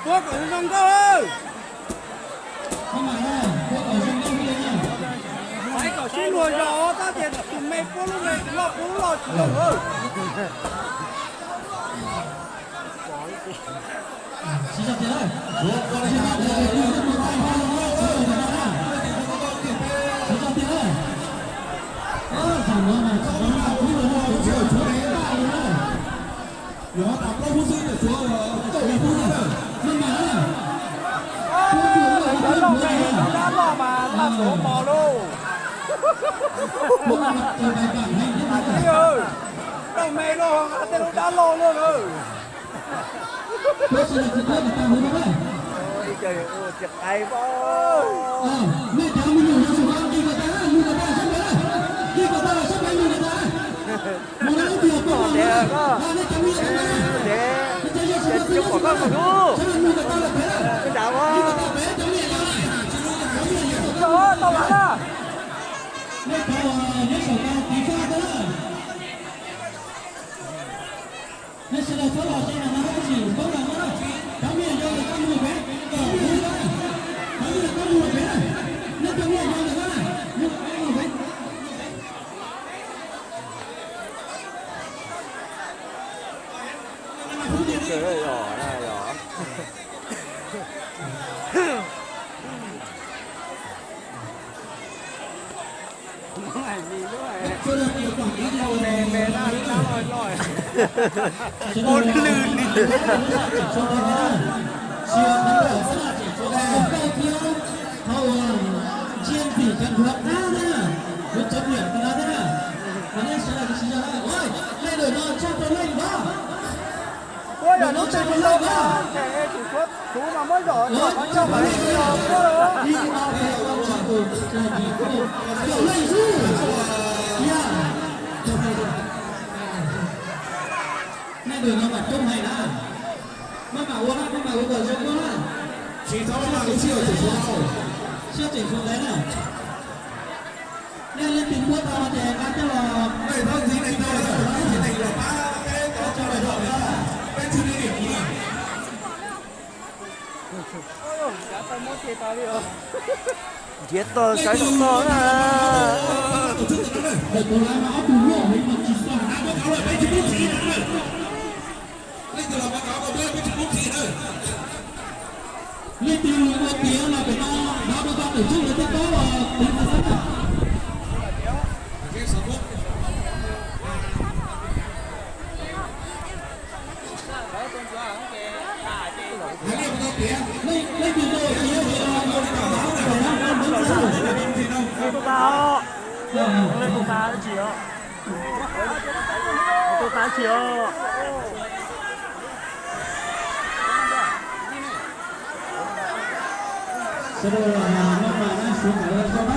Puab kom zoo nkauj. Hais kom sib luag zog tab sis tus me puab lub me tus loj puab lub loj tsis zoo. Dab loj mas laj tuav mos lauj. Dab me lauj, tej lub dab loj lauj. Ua lwj li. Puab yog lub tsev li loj, tseem tshuav txhuv mas muab zom zom qhov ncauj mas puab. Leej twg no mam coob hais na. Maj mam ua na, maj mam ua kom zoo na. Tsis txhob maj mam ua, siab tseem tshuav ntawd na. Nej leej twg muab tau ces nqa coj los, peb tso peb tog peb tso peb tog. Nrhiav tau sawv zom tog na. Leej twg ua tiav los pem no, hnov rau tau tus tub lawv tej paub los tiv qhov xwb na. Leej twg ua tiav los tiv qhov xwb na. Tus tas os. Tus tas tsis os. Sawv daws maj mam na, sawv daws zoo na.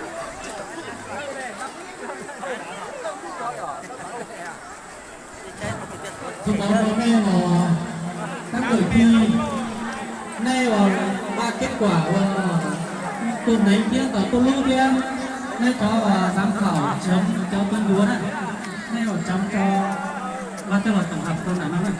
Tus tau rau nej los tab cawm thi, nej uas ba kết quả uas tus neeg thiab tau tuj lub thiab, nej cov uas giám khảo chấm cov tuaj yuav na, nej uas chấm cho ba coj los tổng hợp rau nram no na.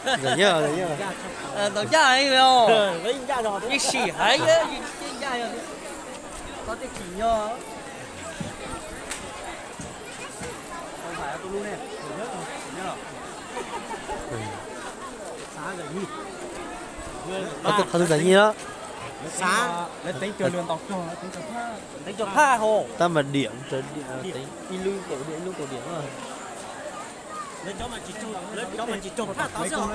Ntxim nyob, ntxim nyob. Ntxim heev, ib sim heev, ib ncaj yog, ib ncaj yog. Qhov twg qhov twg txom nyem los? Teev cov phaj hos. Tab mas điểm, ib lub kaum điểm, ib lub kaum điểm. Lawv cov mas tsis raug phaj tod xwb, phaj tom